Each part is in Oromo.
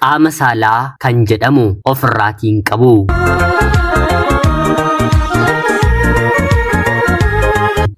Qaama saalaa kan jedhamu ofirraatiin qabu.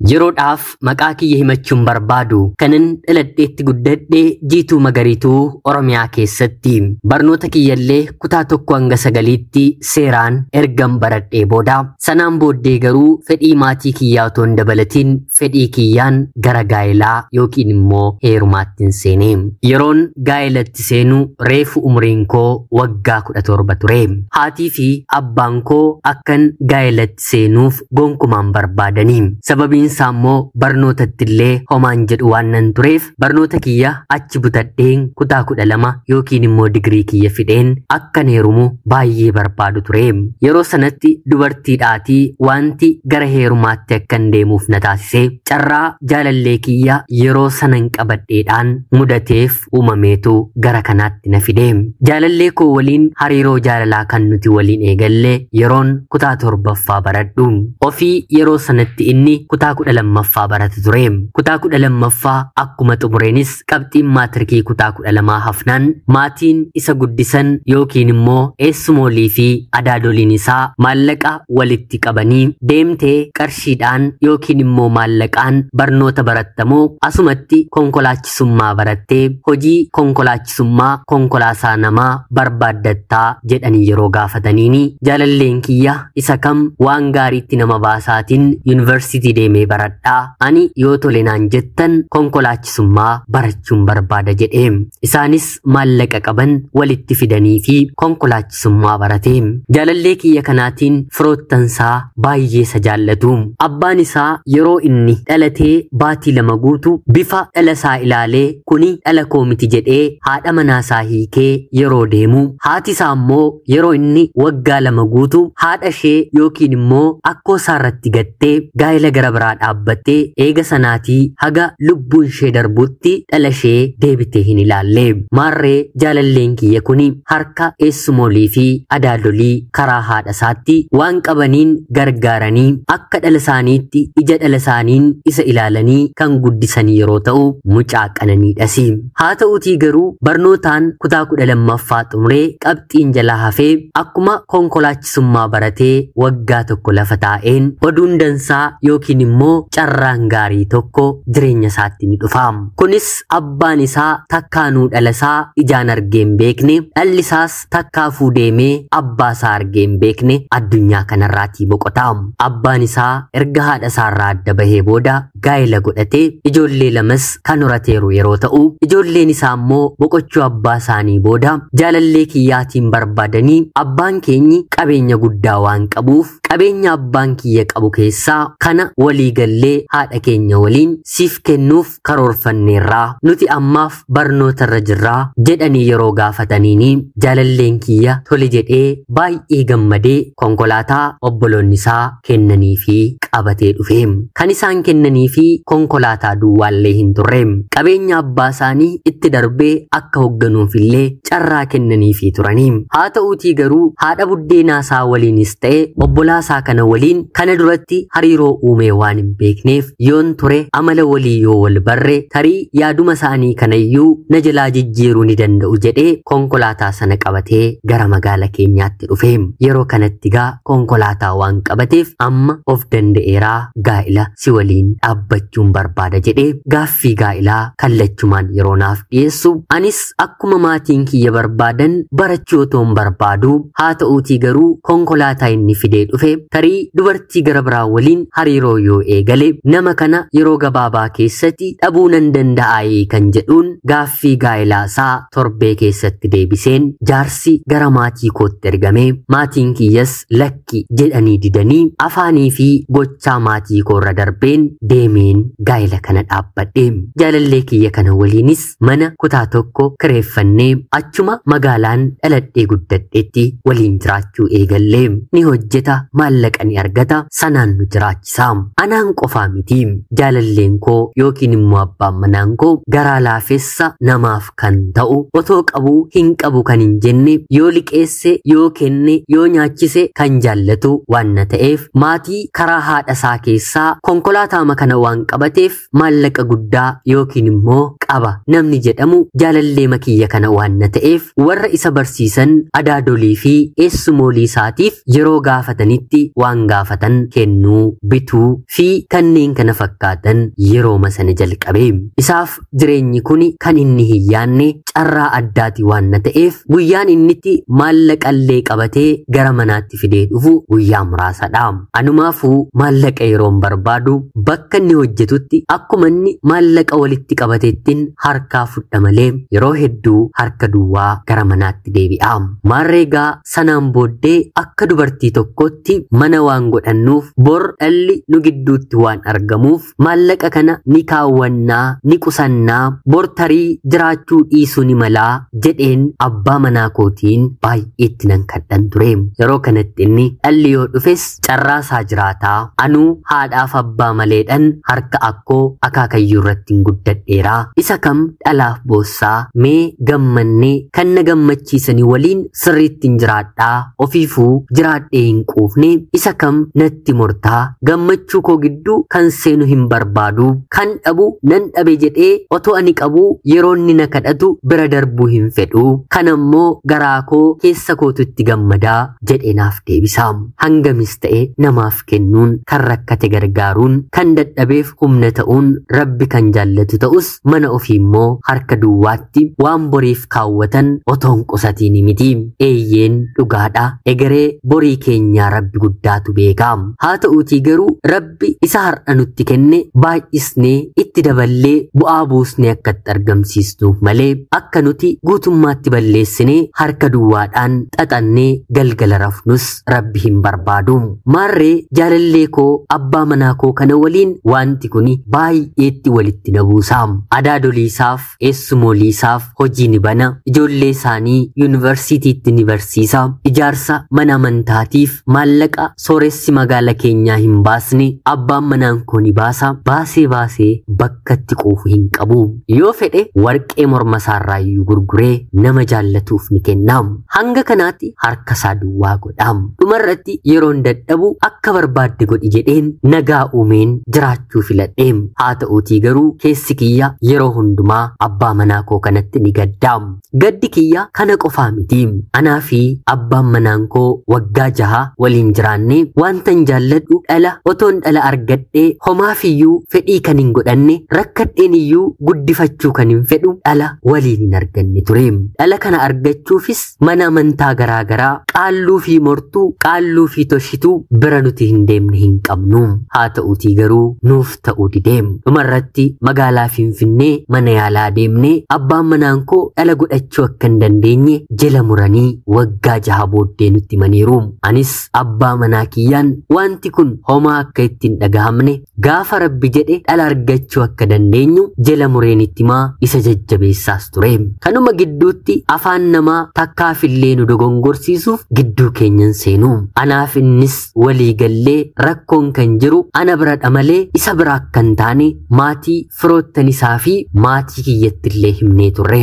Yeroodhaaf maqaa kiyya himachuun barbaadu kanan dhaladheetti guddadhe Jiituu Magariituu Oromiyaa keessatti barnoota kiyyallee kutaa 1 hanga 9tti seeraan ergan baradhee booda sanaan booddee garuu fedhii maatii kiyyaa otoo hin dabalatiin fedhii kiyyaan gara gaa'elaa yookiin immoo heerumaatti hin seene. Yeroon gaa'elatti seenu reefu umriin koo waggaa 17 ture. Haatii fi abbaan koo akkan gaa'elatti seenuuf gonkumaan barbaadanii. Sababiin isaa immoo barnootatti illee homaan jedhu waan nan tureef barnoota kiyya achi butadheen kutaa 12 yookiin immoo digirii kiyya fidheen akkan heerumu baay'ee barbaadu ture. Yeroo sanatti dubartiidhaatii wanti gara heerumaatti akkan deemuuf na taasise carraa jaalallee kiyya yeroo sanan qabadheedhaan mudateef uumameetu gara kanaatti na fide. Jaalallee koo waliin hariiroo jaalalaa kan nuti waliin eegalle yeroon kutaa 7ffaa baradhu. Ofii yeroo sanatti inni kutaa 12ffaa barata ture. Kutaa 12ffaa akkuma xumureenis qabxiin maatirikii kutaa 12 hafnaan maatiin isa guddisan yookiin immoo eessumoolii fi adaadoliin isaa maallaqa walitti qabanii deemtee qarshiidhaan yookiin immoo maallaqaan barnoota barattamoo asumatti konkolaachisummaa barattee hojii konkolaachisummaa konkolaasaa namaa barbaaddattaa jedhanii yeroo gaafataniini jaalalleen kiyya isa kam waan gaariitti nama baasaatiin yuunivarsiitii deemee baradhaa ani yoo tole naan jettan konkolaachisummaa barachuun barbaada jedhee. Isaanis maallaqa qaban walitti fidanii fi konkolaachisummaa barate. Jaalallee kiyya kanaatiin firoottansaa baay'ee isa jaallatu. Abbaan isaa yeroo inni dhalatee baatii 2 guutu bifa dhala isaa ilaalee kuni dhala koo miti jedhee haadha manaasaa hiikee yeroo deemu, haati isaa immoo yeroo inni waggaa 2 guutu haadha ishee yookiin immoo akkoo isaa irratti gattee gaa'ela gara biraa dhaabbattee eega sanaatii haga lubbuun ishee darbutti dhala ishee deebitee hin ilaalle. Maarree jaalalleen kiyya kuni harka eessumoolii fi adaadolii karaa haadha isaatti waan qabaniin gargaaranii akka dhala isaaniitti ija dhala isaaniin isa ilaalanii kan guddisan yeroo ta'u mucaa qananiidhas. Haa ta'uutii garuu barnootaan kutaa 12ffaa xumuree qabxiin jalaa hafee akkuma konkolaachisummaa baratee waggaa 1 lafa taa'een oduun dansaa yookiin immoo carraan gaarii tokko jireenya isaatti ni dhufa. Kunis abbaan isaa takkaanuu dhala isaa ijaan argee hin beekne, dhalli isaas takkaafuu deemee abbaa isaa argee hin beekne addunyaa kanarraatii boqota. Abbaan isaa erga haadha isaarraa adda bahee booda gaa'ela godhatee ijoollee 2 kan horateeru yeroo ta'u, ijoolleen isaa immoo boqochuu abbaa isaanii booda jaalallee kiyyaatiin barbaadanii abbaan keenyi qabeenya guddaa waan qabuuf qabeenya abbaan kiyya qabu keessaa kana walii gallee haadha keenya waliin siif kennuuf karoorfanneerraa nuti ammaaf barnootarra jirraa jedhanii yeroo gaafataniini jaalalleen kiyya tole jedhee baay'ee gammadee konkolaataa obboloonni isaa kennanii fi qabatee dhufe. Kan isaan kennanii fi konkolaataa duwwaallee hin turre. Qabeenya abbaa isaanii itti darbee akka hoogganuufillee carraa kennanii fi turanii. Haa ta'uutii garuu haadha buddeenaa isaa waliinis ta'e obbolaa isaa kana waliin kana duratti hariiroo uumee waan hin beekneef yoon ture amala walii yoo wal barre tarii yaaduma isaanii kanayyuu na jalaa jijjiiruu ni danda'u jedhee konkolaataa sana qabatee gara magaala keenyaatti dhufe. Yeroo kanatti gaa konkolaataa waan qabateef amma of danda'eeraa gaa'ila si waliin dhaabbachuun barbaada jedhee gaaffii gaa'ilaa kallachumaan yeroo naaf dhiyeessu anis akkuma maatiin kiyya barbaadan barachuu otoo hin barbaadu haa ta'uutii garuu konkolaataa inni fidee dhufe tarii dubartii gara biraa waliin hariiroo yoo eegale nama kana yeroo gabaabaa keessatti dhabuu nan danda'aa kan jedhuun gaaffii gaa'ilaa isaa torbee keessatti deebiseen jaarsi gara maatii kootti ergame. Maatiin kiyyas lakki jedhanii didanii afaanii fi gochaa maatii koorra darbeen deemeen gaa'ela kana dhaabbadhe. Jaalallee kiyya kana waliinis mana kutaa 1 kireeffannee achuma magaalaan dhaladhee guddadheetti waliin jiraachuu eegalle. Ni hojjeta, maallaqa ni argata, sanaan nu jiraachisa. Anaan Anaan qofaa miti. Jaalalleen koo yookiin immoo abbaan manaan koo garaa laafessa namaaf kan ta'u, otoo qabuu hin qabu kan hin jenne, yoo liqeesse, yoo kenne, yoo nyaachise kan jaallatu waan na ta'eef maatii karaa haadha isaa keessaa konkolaataama kana waan qabateef maallaqa guddaa yookiin immoo qaba namni jedhamu jaalallee makiyya kana waan na ta'eef warra isa barsiisan adaadolii fi eessumoolii isaatiif yeroo gaafatanitti waan gaafatan kennuu, bituu fi kanneen kana fakkaatan yerooma sana jalqabe. Isaaf jireenyi kun kan inni hin yaanne carraa addaati waan na ta'eef guyyaan innitti maallaqallee qabatee gara manaatti fidee dhufu guyyaa muraasadha. Anumaafuu maallaqa yeroon barbaadu bakka inni hojjetutti akkuma inni maallaqa walitti qabateettiin harkaa fudha malee yeroo hedduu harka duwwaa gara manaatti deebi'a. Maarreegaa sanaan booddee akka dubartii tokkotti mana waan godhannuuf bor dhalli nu gidduutti waan argamuuf maallaqa kana ni kaawwannaa, ni qusannaa, bor tarii jiraachuu dhiisuu ni malaa jedheen abbaa manaa kootiin baay'eetti nan kadhan ture. Yeroo kanatti inni dhalli yoo dhufes carraasaa jiraataa, anuu haadhaaf abbaa maleedhan harka akkoo akaakayyuu irratti hin guddadheeraa, isa kam dhalaaf boossaa, mee gammannee kan na gammachiisanii waliin sirriitti hin jiraadhaa, ofiifuu jiraadhee hin quufne, isa kam natti murtaa, gammachuu koo gidduu kan seenu hin barbaadu, kan dhabu nan dhabe jedhee otoo ani qabuu yeroo inni na kadhatu bira darbuu hin fedhu, kan ammoo garaa koo keessa kootu itti gammadaa jedhee naaf deebisa. Hangamis ta'e namaaf kennuun, kan rakkate gargaaruun, kan dadhabeef humna ta'uun Rabbi kan jaallatu ta'us mana ofii immoo harka duwwaatti waan boriif kaawwatan otoo hin qusatiin miti. Eeyyeen dhugaadha. Egeree borii keenyaa Rabbi guddaatu beeka. Haa ta'uutii garuu Rabbi isa har'a nutti kenne baay'isnee itti daballee bu'aa buusnee akka itti argamsiisnuuf malee akka nuti guutummaatti balleessinee harka duwwaadhaan xaxannee galgala rafnus Rabbi hin barbaadu. Maarree jaalallee koo abbaa manaa koo kana waliin wanti kun baay'eetti walitti na buusa. Adaadoliisaaf, eessumooliisaaf hojii ni bana, ijoollee isaanii yuunivarsiitiitti ni barsiisa, ijaarsa mana amantaatiif maallaqa sooressi magaala keenyaa hin baasne abbaan manaan koo ni baasa, baasee baasee bakka itti quufu hin qabu. Yoo fedhe warqee morma isaarraayyuu gurguree nama jaallatuuf ni kenna. Hanga kanaatti harka isaa duwwaa godha. Dhumarratti yeroon dadhabu akka barbaadde godhi jedheen nagaa uumeen jiraachuu filadhe. Haa ta'uutii garuu keessi kiyya yeroo hundumaa abbaa manaa koo kanatti ni gadda. Gaddi kiyya kana qofaa miti. Anaa fi abbaan manaan koo waggaa 6 waliin jiraanne wantan jaalladhu dhala otoon dhala argadhee homaafiyyuu fedhii kan hin godhanne, rakkadheen iyyuu guddifachuu kan hin fedhu dhala waliin hin arganne ture. Dhala kana argachuufis mana amantaa garaagaraa qaalluu fi mortuu, qaalluu fi toshituu bira nuti hin deemne hin qabnu. Haa ta'uutii garuu nuuf ta'uu didee. Dhumarratti magaalaa Finfinnee mana yaalaa deemnee abbaan manaan koo dhala godhachuu akka hin dandeenye jala muranii waggaa 6 booddee nutti himaniiru. Anis abbaa manaa kiyyaan wanti kun homaa akka ittiin dhagahamne gaafa Rabbi jedhe dhala argachuu akka dandeenyu jala mureen itti himaa isa jajjabeessaas ture. Kanuma gidduutti afaan namaa takkaafillee nu dogongorsiisuuf gidduu keenyan seenu. Anaaf innis walii gallee rakkoon kan jiru ana biradha malee isa bira akka hin taane maatii firoottan isaa fi maatii kiyyattillee himnee turre.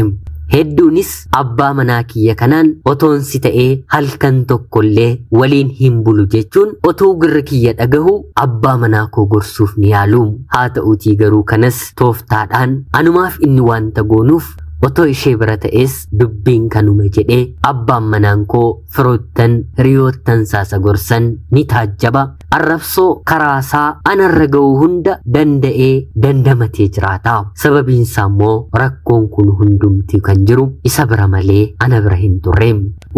Hedduunis abbaa manaa kiyya kanaan otoon si ta'ee halkan tokkollee waliin hin bulu jechuun otoo gurri kiyya dhagahu abbaa manaa koo gorsuuf ni yaalu. Haa ta'uutii garuu kanas tooftaadhaan anumaaf inni wanta goonuuf otoo ishee bira ta'es dubbiin kanuma jedhee abbaan manaan koo firoottan hiriyoottan saasa gorsan ni taajjaba. Arrabsoo karaasaa anarra ga'u hunda danda'ee dandamatee jiraata. Sababiinsaa immoo rakkoon kun hundumti kan jiru isa bira malee ana bira hin turre.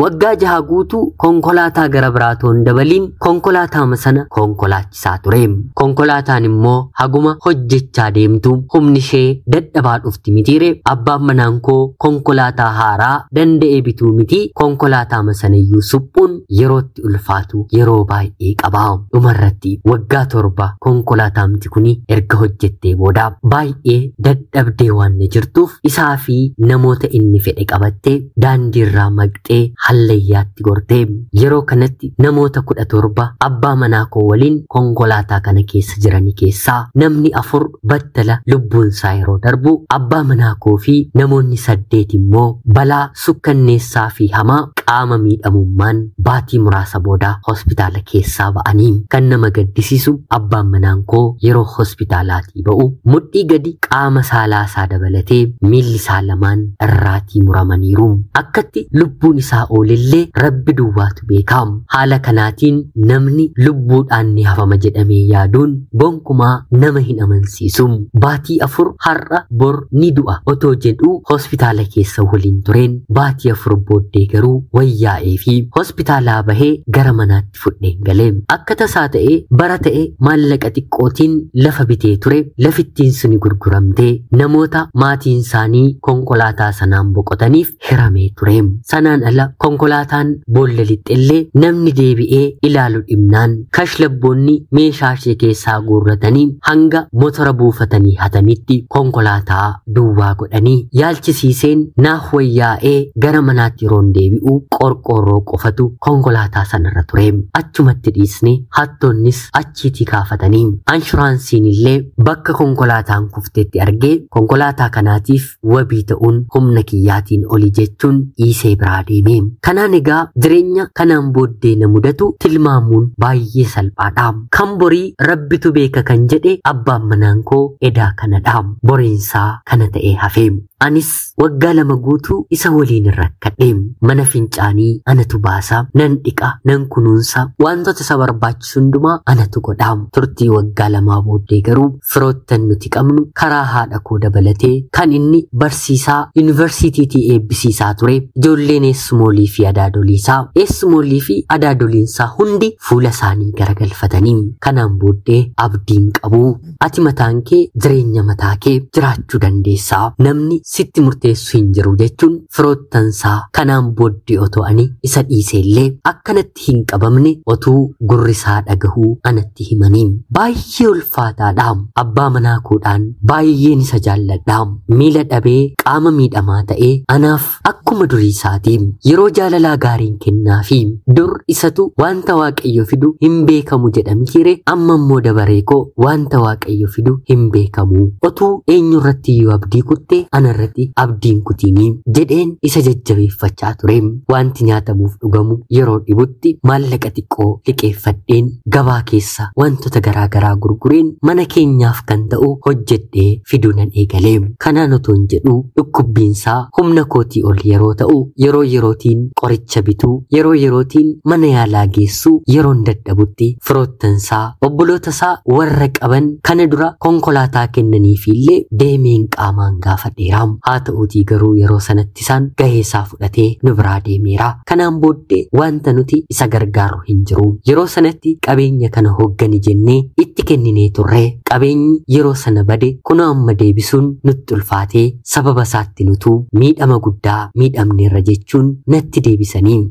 Waggaa 6 guutuu konkolaataa gara biraatoon dabaliin konkolaataama sana konkolaachisaa ture. Konkolaataan immoo haguma hojjechaa deemtu humni ishee dadhabaa dhufti mitiire. Abbaan manaan koo konkolaataa haaraa danda'ee bituu miti konkolaataama sanayyuu suphuun yerootti ulfaatu yeroo baay'ee qaba. Dhumarratti waggaa 7 konkolaataamti kuni erga hojjettee booda baay'ee dadhabdee waan jirtuuf isaa fi namoota inni fedhe qabattee daandiirraa maqxee hallayyaatti gortee. Yeroo kanatti namoota 17 abbaa manaa koo waliin konkolaataa kana keessa jiranii keessaa namni 4 battala lubbuun isaa yeroo darbu, abbaa manaa koo fi namoonni 8 immoo balaa sukkanneessaa fi hamaa qaama miidhamummaan baatii muraasa booda hospitaala keessaa ba'anii. Kan nama gaddisiisu abbaan manaan koo yeroo hospitaalaatii ba'u mudhii gadi qaama saalaa isaa dabalatee miilli isaa lamaan irraatii muramaniiru. Akkatti lubbuun isaa oolillee Rabbi duwwaatu beeka. Haala kanaatiin namni lubbuudhaan ni hafama jedhamee yaaduun gonkumaa nama hin amansiisu. Baatii 4 har'a bor ni du'a otoo jedhu hospitaala keessa waliin tureen baatii 4 booddee garuu wayyaa'ee fi hospitaalaa bahee gara manaatti fudheen galee. Akka tasaa ta'ee bara ta'e maallaqa xiqqootiin lafa bitee ture. Lafittiin suni gurguramtee namoota maatiin isaanii konkolaataa sanaan boqotaniif hiramee ture. Sanaan ala konkolaataan boolla lixxillee namni deebi'ee ilaalu dhibnaan kashlabboonni meeshaa ishee keessaa guurratanii hanga motora buufatanii hatanitti konkolaataa duwwaa godhanii yaalchisiiseen naaf wayyaa'ee gara manaatti yeroon deebi'u qorqoorroo qofatu konkolaataa sanarra ture. Achumatti dhiisne hattoonnis achiitii kaafatanii. Anshuraansiin illee bakka konkolaataan kuftetti argee konkolaataa kanaatiif wabii ta'uun humna kiyyaatiin oli jechuun dhiisee biraa deeme. Kanaan egaa jireenya kanaan booddee na mudatu tilmaamuun baay'ee salphaadha. Kan borii Rabbitu beeka kan jedhe abbaan manaan koo edaa kanadha. Boriinsaa kana ta'ee hafe. Anis waggaa 2 guutuu isa waliin rakkadhe. Mana fincaanii anatu baasa, nan dhiqa, nan kunuunsa, wantoota isa barbaachisu hundumaa anatu godha. Turtii waggaa 2 booddee garuu firoottan nuti qabnu karaa haadha koo dabalatee kan inni barsiisaa yuunivarsiitiitii eebbisiisaa ture ijoolleen eessumoolii fi adaadoliisaa eessumoolii fi adaadoliinsaa hundi fuula isaanii garagalfatanii. Kanaan booddee abdiin qabu. Ati mataan kee jireenya mataa kee jiraachuu dandeessaa. Namni sitti murteessu hin jiru jechuun firoottansaa kanaan booddee otoo ani isa dhiiseellee akkanatti hin qabamne otuu gurrisaa dhagahuu anatti himanii. Baay'ee ulfaataadha. Abbaa manaa koodhaan baay'een isa jaalladha. Miila dhabee qaama miidhamaa ta'ee anaaf akkuma durii isaati. Yeroo jaalalaa gaariin kennaafi dur isatu wanta Waaqayyo fidu hin beekamu jedhamtiire, amma immoo dabaree koo wanta Waaqayyo fidu hin beekamu. Otuu eenyurratti iyyuu abdii kuttee anarratti abdiin kutiinii jedheen isa jajjabeeffachaa ture. Wanti nyaatamuuf dhugamu yeroo dhibutti maallaqa xiqqoo liqeeffadheen gabaa keessa wantoota garaagaraa gurgureen mana keenyaaf kan ta'u hojjedhee fiduu nan eegale. Kanaan otoon jedhu dhukkubbiinsaa humna kootii ol yeroo ta'u yeroo yerootiin qoricha bituu, yeroo yerootiin mana yaalaa geessuu yeroon dadhabutti firoottansaa obbolootasaa warra qaban kana dura konkolaataa kennaniifiillee deemeen qaamaan gaafadheera. Haa ta'uutii garuu yeroo sanatti isaan gahee isaa fudhatee nu biraa deemeera. Kanaan booddee wanta nuti isa gargaaru hin jiru. Yeroo sanatti qabeenya kana hooggani jennee itti kenninee turre. Qabeenyi yeroo sana bade kunoo amma deebisuun nutti ulfaatee sababa isaatti nutuu miidhama guddaa miidhamneerra jechuun natti deebisanii.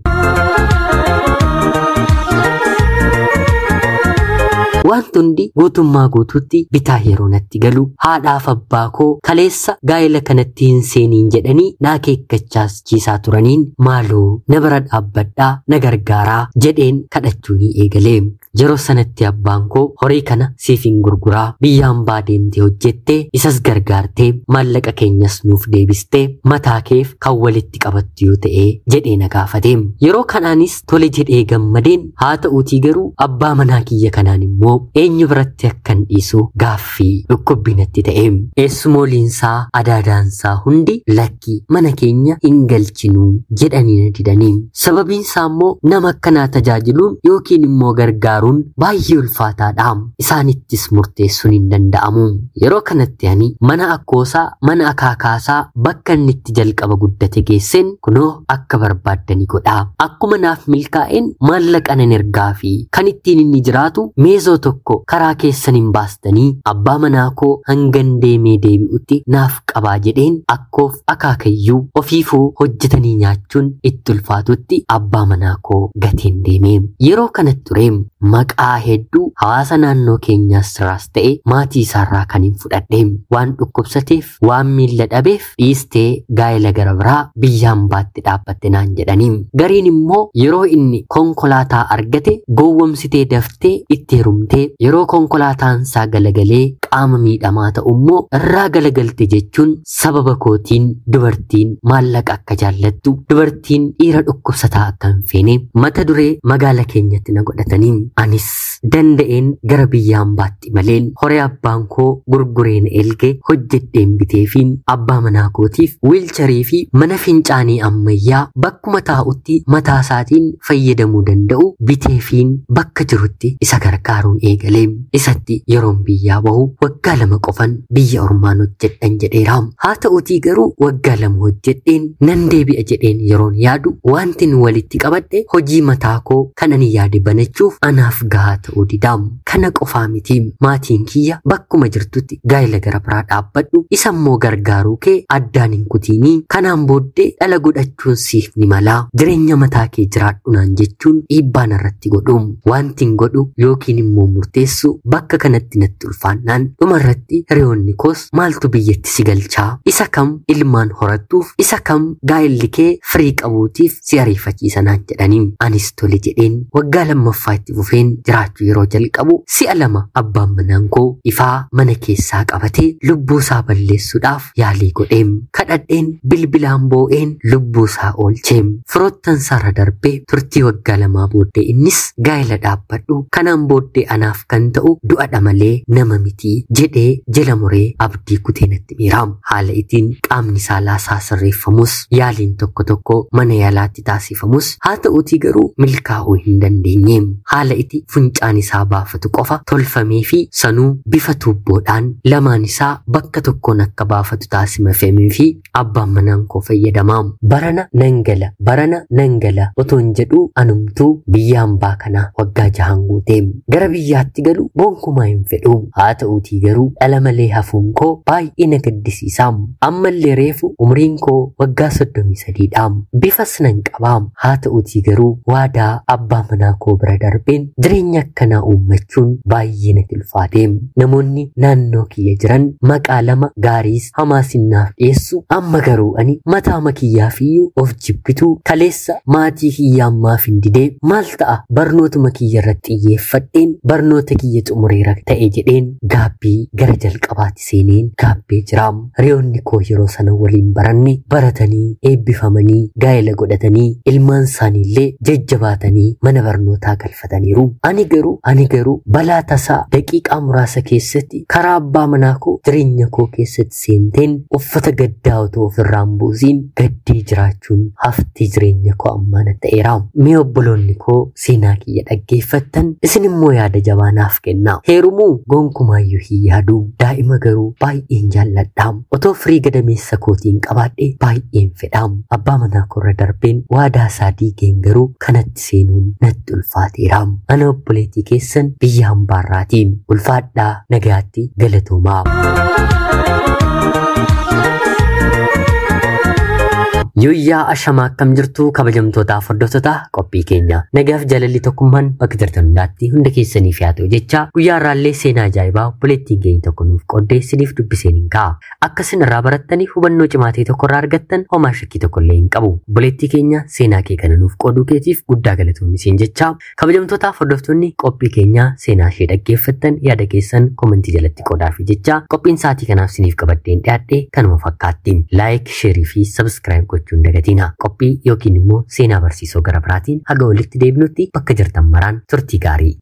Wanti hundi guutummaa guutuutti bitaa yeroo natti galu haadhaaf abbaa koo kaleessa gaa'ela kanatti hin seeniin jedhanii na akeekkachiisaa turaniin maaloo na bira dhaabbadhaa na gargaaraa jedheen kadhachuu ni eegale. Yeroo sanatti abbaan koo horii kana siif hin gurguraa, biyya hambaa deemtee hojjettee isas gargaartee maallaqa keenyas nuuf deebistee mataa keef kan walitti qabattu yoo ta'e jedhee na gaafate. Yeroo kanaanis tole jedhee gammadeen, haa ta'uutii garuu abbaa manaa kiyya kanaan immoo eenyu biratti akkan dhiisu gaaffii dhukkubbii natti ta'e. Eessumooliinsaa adaadaansaa hundi lakki mana keenya hin galchinuu jedhanii na didanii. Sababiinsaa immoo nama akkanaa tajaajiluun yookiin immoo gargaaruun baay'ee ulfaataadha. Isaanittis murteessuun hin danda'amu. Yeroo kanatti ani mana akkoosaa mana akaakaasaa bakka inni itti jalqaba guddate geesseen kunoo akka barbaaddani godha. Akkuma naaf milkaa'een maallaqa nan ergaa fi kan ittiin inni jiraatu meezoo tokko karaa keessan hin baastanii abbaa manaa koo hangan deemee deebi'utti naaf qabaa jedheen akkoof akaakayyuu ofiifuu hojjetanii nyaachuun itti ulfaatutti abbaa manaa koo gateen deeme. Yeroo kanatti ture Maqaa hedduu hawaasa naannoo keenyaas irraas ta'e maatii isaarraa kan hin fudhadhe. Waan dhukkubsateef, waan miilla dhabeef dhiistee gaa'ela gara biraa biyya hambaatti dhaabbatte naan jedhanii. Gariin immoo yeroo inni konkolaataa argate gowwomsitee daftee itti heerumtee yeroo konkolaataan isaa galagalee qaama miidhamaa ta'u immoo irraa galagalte jechuun sababa kootiin dubartiin maallaqa akka jaallattu, dubartiin dhiira dhukkubsataa akka hin feene mata duree magaala keenyatti na godhatanii. Anis danda'een gara biyya hambaatti maleen horii abbaan koo gurgureen elge hojjedheen biteefiin abbaa manaa kootiif wiilcharii fi mana fincaanii ammayyaa bakkuma taa'utti mataa isaatiin fayyadamuu danda'u biteefiin bakka jirutti isa gargaaruun eegalee. Isatti yeroon biyyaa bahu waggaa 2 qofan biyya ormaan hojjedhan jedheera. Haa ta'uutii garuu waggaa 2 hojjedheen nan deebi'a jedheen yeroon yaadu wantin walitti qabadhe hojii mataa koo kan ani yaade banachuuf anaaf gahaa ta'uu didaam. Kana qofaa miti, maatiin kiyya bakkuma jirtutti gaa'ela gara biraa dhaabbadhu, isa immoo gargaaruu kee addaan hin kutiinii, kanaan booddee dhala godhachuun siif ni malaa, jireenya mataa kee jiraadhu naan jechuun dhiibbaan irratti godhu. Wantin godhu yookiin immoo murteessu bakka kanatti natti ulfaannaan dhumarratti hiriyoonni koos maaltu biyyatti si galchaa, isa kam ilmaan horattuuf, isa kam gaa'elli kee firii qabuutiif si ariifachiisa naan jedhanii. Anis tole jedheen waggaa 2ffaa itti fufeen jiraachuu yeroo jalqabu si'a 2 abbaan manaan koo ifaa mana keessaa qabatee lubbuu isaa balleessuudhaaf yaalii godheem. Kadhadheen bilbilaan boo'een lubbuu isaa oolcheem. Firoottan isaarra darbee turtii waggaa 2 booddee innis gaa'ela dhaabbadhu, kanaan booddee anaaf kan ta'u du'adha malee nama miti jedhee jala muree abdii kutee natti miiraam. Haala ittiin qaamni saalaa isaa sirreeffamus yaaliin tokko tokko mana yaalaatti taasifamus haa ta'uutii garuu milkaa'uu hin dandeenye. Haala itti funcaan isaa baafatu qofa tolfamee fi sanuu bifa tuubboodhaan lamaan isaa bakka tokkoon akka baafatu taasifamee fi abbaan manaan koo fayyadamaa. Barana nan gala, barana nan gala otoon jedhu anumtuu biyya hambaa kana waggaa 6 guutee gara biyyaatti galu gonkumaa hin fedhu. Haa ta'uutii garuu dhala malee hafuun koo baay'ee na gaddisiisa. Ammallee reefu umriin koo waggaa 33 dha. Bifas nan qabaam. Haa ta'uutii garuu waadaa abbaa manaa koo bira darbeen jireenya akkanaa uummachuun baay'ee natti ulfaate. Namoonni naannoo kiyya jiran maqaa 2 gaariis hamaas naaf dhiyeessu. Amma garuu ani mataa kiyyaafiyyuu of jibbitu, kaleessa maatii kiyya ammaaf hin didee maal ta'a barnootuma kiyya irratti xiyyeeffadheen barnoota kiyya xumureera ta'e jedheen gaabbii gara jalqabaatti seeneen gaabbee jira. Hiriyoonni koo yeroo sana waliin baranne baratanii eebbifamanii gaa'ela godhatanii ilmaan isaaniillee jajjabaatanii mana barnootaa galfataniiru. Ani garuu balaa tasaa daqiiqaa muraasa keessatti karaa abbaa manaa koo jireenya koo keessatti seenteen uffata gaddaa otoo ofirraan buusiin gaddee jiraachuun haftii jireenya koo ammaa na ta'eera. Mee obboloonni koo seenaa kiyya dhaggeeffattan isin immoo yaada jabaa naaf kennaa. Heerumuu gonkumaayyuu hin yaadu. Daa'ima garuu baay'een jaalladha. Otoo firii gadameessa kootiin qabaadhe baay'een fedha. Abbaa manaa koorra darbeen waadaa isaa diigeen garuu kanatti seenuun natti ulfaateera. Ana obboleettii keessan biyya hambaarraatiin ulfaadhaa, nagaatti, galatoomaa. Yooyyaa ashamaa akkam jirtu kabajamtootaaf hordoftoota qophii keenya. Nagaaf jaalalli tokkummaan bakka jirtan hundaatti hunda keessaniif haa ta'u jecha guyyaa har'aallee seenaa ajaa'ibaa obboleettiin keenya tokko nuuf qooddee isiniif dubbiseen hin ka'a. Akka isin irraa barattanii hubannoo cimaa ta'e tokko irraa argattan homaa shakkii tokko illee hin qabu. Obboleettii keenya seenaa kee kana nuuf qooduu keetiif guddaa galatoomi siin jecha kabajamtootaaf hordoftoonni qophii keenya seenaa ishee dhaggeeffattan yaada keessan komentii jalatti qoodaafi jecha qophiin sa'aatii kanaaf isiniif qabaddeen dhiyaadhe kanuma fakkaatti. Laayik, sheerii fi sabskiraayib gochuun dagatina. Qophii yookiin immoo seenaa barsiisoo gara biraatiin haga walitti deebinutti bakka jirtan maraan turtii gaarii.